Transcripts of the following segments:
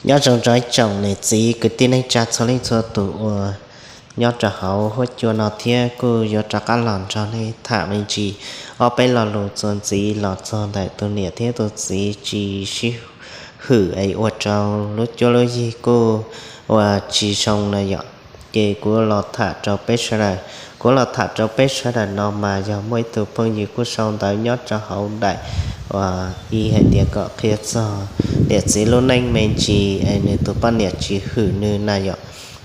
Nyob zoo rau ib tsoom niam txiv kwv tij neej tsa txhua leej txhua tus uas nyob rau hauv huab cua no thiab kuj yuav rov qab los nrog nej tham me ntsis ob peb lo lus txuas ntxiv los txog ntawm tus niam thiab tus txiv tsis sib hwm es ua rau lub cuab lub yig kuj ua tsis zoo na yom. Ces kuv los tham rau peb sawv daws, kuv los tham rau peb sawv daws no mas yog muaj ib tug phooj ywg kuj sau ntawv nyob rau hauv daim uas ib hais tias kom qhia txog niam txiv lub neej me ntsis es nws tus poj niam tsis hwm nws na yom.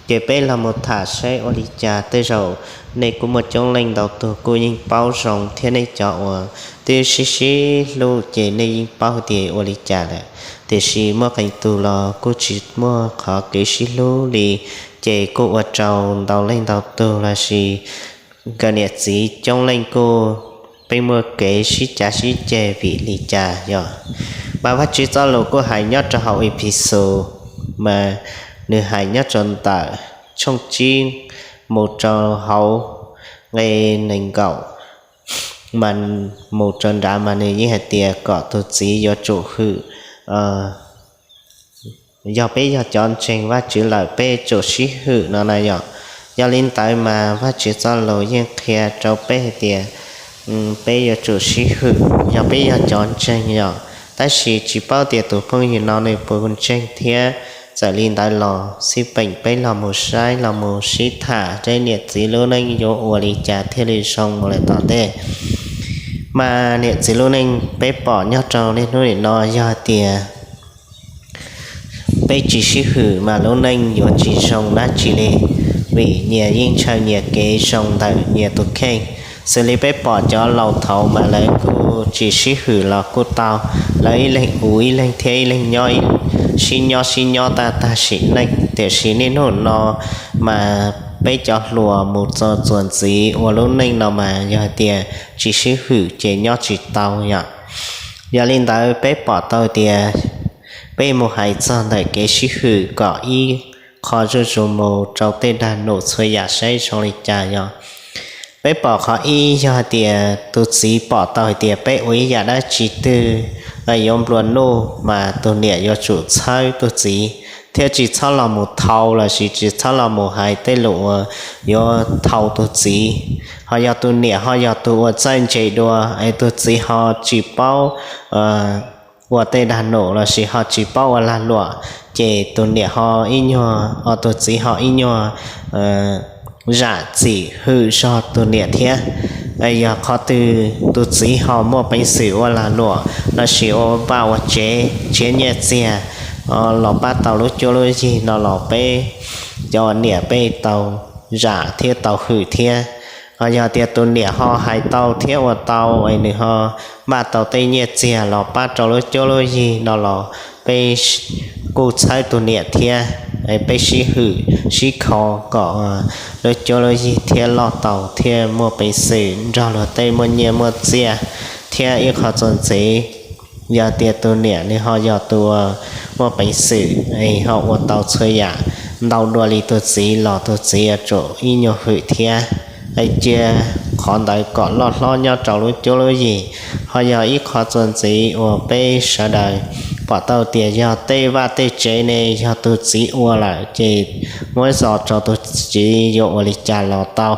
Ces peb los mus tham saib ua li cas, tej zaum nej kuj muaj coob leej ntau tug kuj yeej paub zoo thiab nej cov uas twb sib sib hlub ces nej yeej paub tias ua li cas lawm. Tiam sis muaj qee tus los kuj tsis muaj qhov kev sib hlub li, ces kuj ua rau ntau leej ntau tug los sis nkawd niam txiv coob leej kuj pheej muaj kev sib cav sib ceg vim li cas yom. Mas Vajtswv txoj lus kuj hais nyob rau hauv Ephesus, mas nws hais nyob rau ntawm tshooj tsib mus rau hauv nqe nees nkaum mas mus rau nrad mas nws yeej hais tias kom tus txiv yuav tsum hwm, yog peb yog cov ntseeg Vajtswv lawm peb tsum sib hwm no na yom. Yog li ntawd mas Vajtswv txoj lus yeej qhia rau peb hais tias peb yuav tsum sib hwm yog peb yog cov ntseeg yom. Tab sis tsis paub tias tus phooj ywg no nws puas ntseeg thiab. Txawm li ntawd los xij peem peb los mus saib los mus sib tham seb niam txiv lub neej yuav ua li cas thiaj li zoo mus lawm tom ntej. Mas niam txiv lub neej peb pom nyob rau niaj hnub nim no yog hais tias peb tsis sib hwm mas lub neej yuav tsis zoo dab tsi li, vim nyias yeej ntshaw nyias kev zoo ntawm nyias tus kheej. Xws li peb pom cov laus thaud mas lawv kuj tsis sib hwm los kuj tau, lawv ib leeg ua ib leeg thiab ib leeg nyob, sib nyob sib nyob tag tag sim neej. Tiam sis niaj hnub no mas peb cov hluas mus txog txuas ntxiv ua lub neej no mas yog hais tias tsis sib hwm ces nyob tsis tau yom. Yog li ntawd peb pom tau tias peb mus hais txog ntawm kev sib hwm kom ib qho zuj zus mus rau tej dag num txhua yam saib zoo li cas yom. Peb pom qhov ib yog hais tias tus txiv pom tau hais tias peb ua ib yam dab tsi twg yuav nplua nuj mas tus niam yuav tsum txhawb tus txiv, thiab tsis txhob los mus thau los sis tsis txhob los mus hais tej lus uas yuav thau tus txiv. Ho yog tus niam ho yog tus uas txawj ntse dua es tus txiv ho tsis paub ua tej dag num los sis ho tsis paub ua lag luam, ces tus niam ho ib nyuag, tus txiv ho ib nyuag zam txim hwm zog tus niam thiab. Yog qhov twg tus txiv ho muaj peev xwm ua lag luam los sis ua vaj ua tsev nrhiav nyiaj txiag los pab tau lub cuab lub yig no los peb cov niam peb tau zam thiab tau hwm thiab. Ho yog tias tus niam ho hais tau thiab ua tau es nws ho npaj tau tej nyiaj txiag los pab rau lub cuab lub yig no los peb kuj txhawb tus niam thiab. Peb sib hwm sib kho kom lub cuab lub yig thiaj loj tau thiaj muaj peev xwm nrog luag tej muaj nyiaj muaj txiag. Thiab ib qho txuas ntxiv, yog tias tus niam nws ho yog tus muaj peev xwm es ho ua tau txhua yam ntau dua li tus txiv los tus txiv yuav tsum ib nyuag hwm thiab. Cia qhov ntawd kom loj hlob nyob rau lub cuab lub yig. Ho yog ib qho txuas ntxiv uas peb sawv daws pom tau tias yog tej vaj tej tsev ne yog tus txiv ua lawm ces muab zos rau tus txiv yuav ua li cas los tau.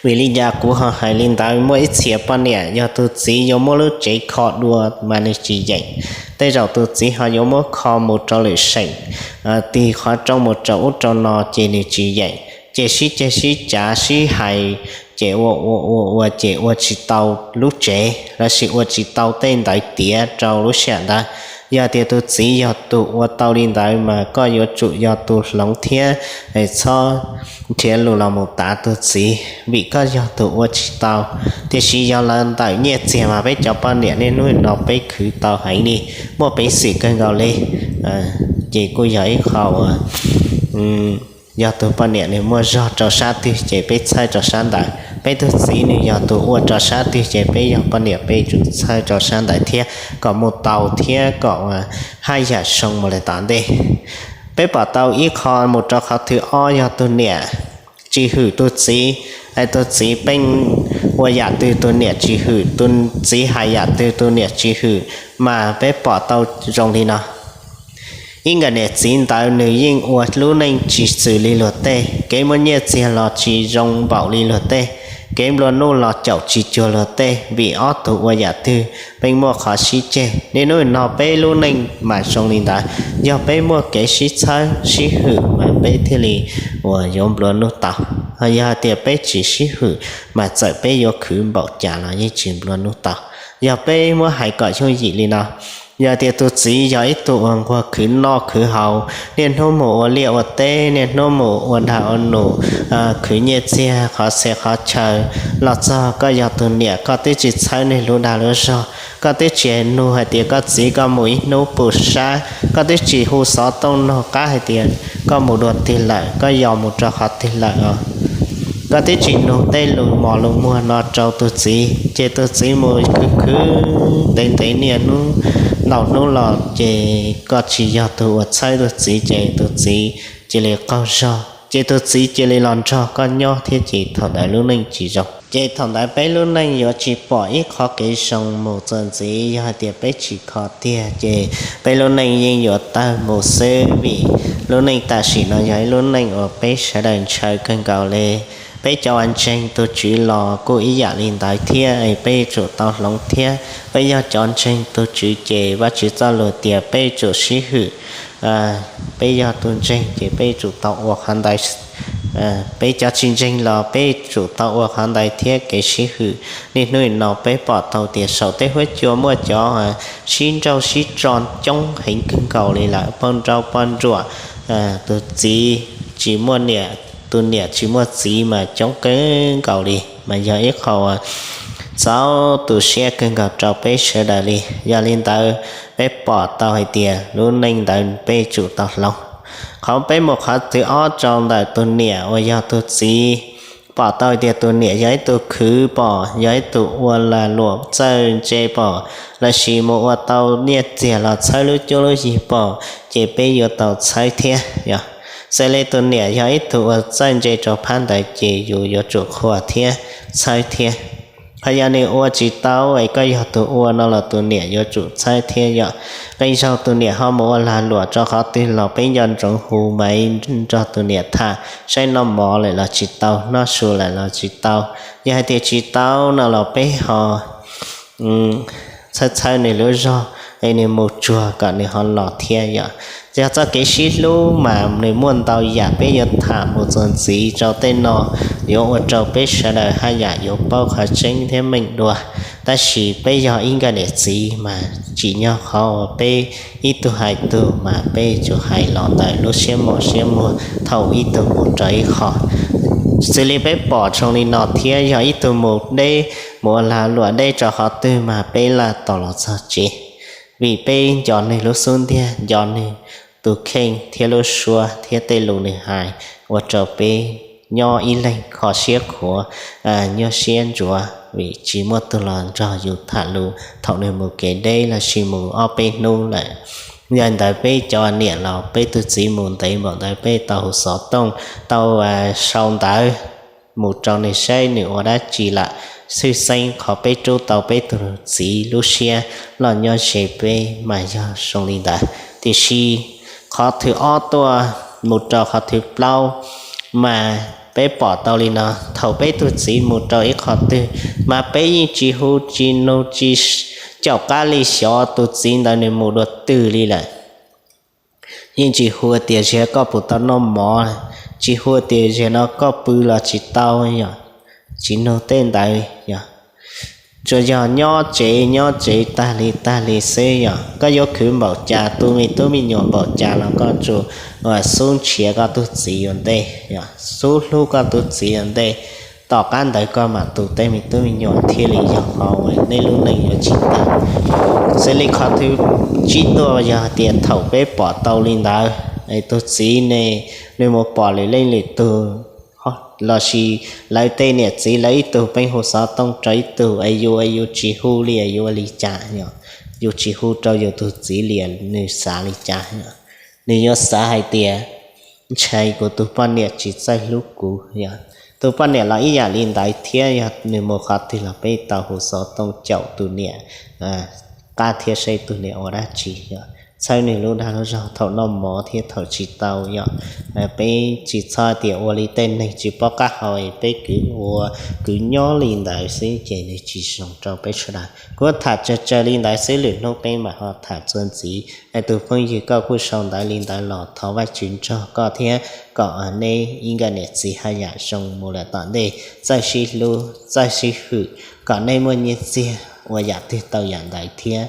Vim li cas kuv ho hais li ntawd? Muaj ib txhia poj niam yog tus txiv yuav muab lub tsev kho dua mas nws tsis yeem. Tej zaum tus txiv ho yuav muab kho mus rau lwm seem, tig qhov rooj mus rau ub rau no ces nws tsis yeem. Ces sib ceg sib cav sib hais, ces ua ua ua ua ces ua tsis tau lub tsev lossis ua tsis tau tej ntawd tiav rau lub sij hawm ntawd. Yog tias tus txiv yog tus ua tau li ntawd mas koj yuav tsum yog tus hloov thiab txhob nrhiav lus los mus tav tus txiv vim koj yog tus ua tsis tau. Tiam sis yog lawv ntawm nyiaj txiag mas peb cov poj niam niaj hnub no peb khwv tau heev li, muaj peev xwm kawg nkaus li. Ces kuj yog ib qho uas yog tus poj niam nws muaj zog rau sab twg ces peb txhawb rau sab ntawd, peb tus txiv nws yog tus ua rau sab twg ces peb yog poj niam peb tsum txhawb rau sab ntawd thiab kom mus tau thiab kom haj yam zoo mus lawm tom ntej. Peb pom tau ib qho mus rau qhov thib ob yog tus niam tsis hwm tus txiv, es tus txiv pheej ua yam twg tus niam tsis hwm, tus txiv hais yam twg tus niam tsis hwm, mas peb pom tau zoo li no. Ib nkawm niam txiv ntawd nws yeej ua lub neej tsis xws li luag tej, kev muaj nyiaj txiag los tsis zoo npaum li luag tej, kev nplua nuj los caum tsis cuag luag tej, vim ob tug ua yam twg pheej muaj qhov sib ceg. Niaj hnub no peb lub neej mas zoo li ntawd, yog peb muaj kev sib txhawb sib hwm mas peb thiaj li uas yuav nplua nuj tau. Ho yog hais tias peb tsis sib hwm mas txawm peb yuav khwv npaum cas los yeej tsis nplua nuj tau. Yog peb muab hais kom yooj yim li no, yog tias tus txiv yog ib tug uas nquag khwv noj khwv haus, niaj hnub mus ua liaj ua teb, niaj hnub mus ua dag ua num, khwv nyiaj txiag qhov txhia qhov chaw, los txog koj yog tus niam koj twb tsis txhawb nws lub dag lub zog, koj twb tsis nug hais tias koj txiv koj mus ib hnub puas sab, koj twb tsis hu xov tooj nug qab hais tias koj mus dua twg lawm, koj yos mus rau qhov twg lawm os. Koj twb tsis nug tej lus mos lus muag no rau tus txiv, ces tus txiv mus khwv khwv ntev ntev niaj hnub ntau hnub los ces koj tsis yog tus uas txhawb tus txiv ces tus txiv cia li qaug zog, ces tus txiv cia li los nrog koj nyob thiab ces thaum ntawd lub neej tsis zoo. Ces thaum ntawd peb lub neej yuav tsis pom ib qho kev zoo mus txuas ntxiv. Yog hais tias peb tsis kho tiag ces peb lub neej yeej yuav tawg mus xwb, vim lub neej tam sim no yog ib lub neej uas peb sawv daws ntshaw kawg nkaus li. Peb cov uas ntseeg tus Tswv los kuj ib yam li ntawd thiab, peb yuav tsum tau hloov thiab. Peb yog cov ntseeg tus Tswv ces Vajtswv txoj lus tias peb yuav tsum sib hwm. Peb yog tus ntseeg ces peb yuav tsum tau ua qhov ntawd. Peb cov tsis ntseeg los peb yuav tsum tau ua qhov ntawd thiab. Kev sib hwm niaj hnub no peb pom tau tias saum tej huab cua muaj cov sib nrauj sib tso coob heev kawg nkaus li lawm, poj nrauj poj nruam, tus txiv tsis muaj niam, tus niam tsis muaj txiv mas coob kawg nkaus li, mas yog ib qho txaus tu siab kawg nkaus rau peb sawv daws li. Yog li ntawd, peb pom tau hais tias lub neej ntawd peb yuav tsum tau hloov. Qhov peb mus qhov thib ob rau ntawm tus niam uas yog tus txiv, pom tau hais tias tus niam yog ib tug khwv pom, yog ib tug ua lag luam txawj ntse pom, lossis mus ua tau nyiaj txiag los txhawb lub cuab lub yig pom, ces peb yuav tau txhawb thiab. Yog, xws li tus niam yog ib tug uas txawj ntse rau phab ntawd ces yus yuav tsum qhuas thiab txhawb thiab. Ho yog nws ua tsis tau es koj yog tus ua no los tus niam yuav tsum txhawb thiab. Yog, qee zaug tus niam ho mus ua lag luam rau qhov twg los peb nco ntsoov hu mas nrog tus niam tham saib noj mov lawm los tsis tau, noj su lawm los tsis tau. Yog hais tias tsis tau no los peb ho txhawb txhawb nws lub zog es nws mus tsuag kom nws ho los thiab. Yog, yog txoj kev sib hlub mas nws muaj ntau yam peb yuav tham mus txuas ntxiv rau tej no, yuav ua rau peb sawv daws haj yam yuav paub qhov tseeb thiab meej dua. Tab sis peb yog ib nkawm niam txiv mas tsim nyog qhov uas peb ib tug hais tug mas peb yuav tsum hais los ntawm lub siab mos siab muag thaum ib tug mus rau ib qho. Xws li peb pom zoo li no thiab, yog ib tug mus deb, mus ua lag luam deb rau qhov twg mas peb laj tos los txog tsev, vim peb nco nws lub xub ntiag, nco nws tus kheej thiab lub suab thiab tej lus nws hais, ua rau peb nyob ib leeg kho siab khuav, nyuaj siab ntsuav vim tsis muaj tus los nrog yus tham lus thaum nws mus kev deb lossis mus ob peb hnub lawm. Yog li ntawd peb cov niam los peb tus txiv mus ntev npaum ntawd peb tau hu xov tooj, tau sau ntawv mus rau nws saib nws ua dab tsi lawm. Tshwj xeeb qhov peb rub tau peb tus txiv lub siab loj nyob ze peb mas yog zoo li ntawd. Tiam sis qhov thib ob tuaj mus rau qhov thib plaub mas peb pom tau li no, thaum peb tus txiv mus rau ib qho twg mas peb yeej tsis hu tsis nug tsis caum qab li xyov tus txiv ntawd nws mus dua twg li lawm. Yeej tsis hu tias zaum no koj puas tau noj mov, tsis hu tias zaum no koj pw los tsis tau, yog tsis nug tej ntawd, yog tsuas yog nyob tsev nyob tsev tag li tag li xwb. Yog koj yuav khwv npaum cas, tu me tub me nyuam npaum cas los koj tsuas xub nrhiav koj tus txiv ua ntej, yog xub hlub koj tus txiv ua ntej, tom qab ntawd koj mam tu tej me tub me nyuam thiaj li yog qhov uas nej lub neej yuav tsis tag. Xws li qhov thib tsib tuaj yog tias thaum peb pom tau li ntawd, tus txiv ne, nws mus pom lwm leej lwm tug, lossis lawv tej niam txiv lawv ib tug pheej hu xov tooj rau ib tug es yus, yus tsis hu li, yus ua li cas, yus tsis hu rau yus tus txiv li, nws xav li cas? Nws yuav xav hais tias ntshai kuv tus poj niam tsis txawj hlub kuv, yog tus poj niam los ib yam li ntawd thiab. Yog nws mus qhov twg los peb tau hu xov tooj caum tus niam qab thiab saib tus niam ua dab tsi, yog txhawb nws lub dag lub zog thaum noj mov thiab thaum tsis tau yom. Peb tsis txhob tias ua li tej neeg tsis paub qab hau, peb kwv ua kwv nyob li ntawd xwb ces nws tsis zoo rau peb sawv daws. Kuv tham tsawg tsawg li ntawd xwb, lwm hnub peb mam ho tham txuas ntxiv. Tus phooj ywg koj kuj sau ntawv li ntawd los thov Vajtswv nrog koj thiab kom neb ib nkawm niam txiv haj yam zoo mus lawm tom ntej, txawj sib hlub txawj sib hwm, kom nej muaj nyiaj txiag ua yam twg tau yam ntawd thiab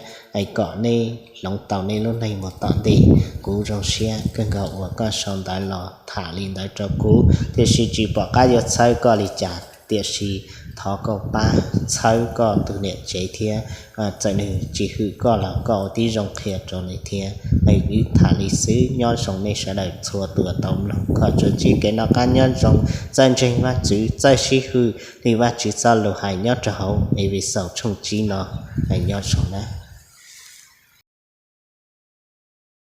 kom nej hloov tau nej lub neej mus tom ntej. Kuv zoo siab kawg nkaus uas koj sau ntawv los tham li ntawd rau kuv, tiam sis tsis pom qab yuav txhawb koj li cas, tiam sis thov koj pab txhawb koj tus niam tsev thiab, txawm nws tsis hwm koj los koj ua tib zoo qhia rau nws thiab. Wb tham li xwb, nyob zoo nej sawv daws txhua tus tau mloog, kom tsuas ntsib kev noj qab nyob zoo, txawj ntseeg Vajtswv, txawj sib hwm li Vajtswv txoj lus hais nyob rau hauv Efexaus tshooj tsib no. Nyob zoo na.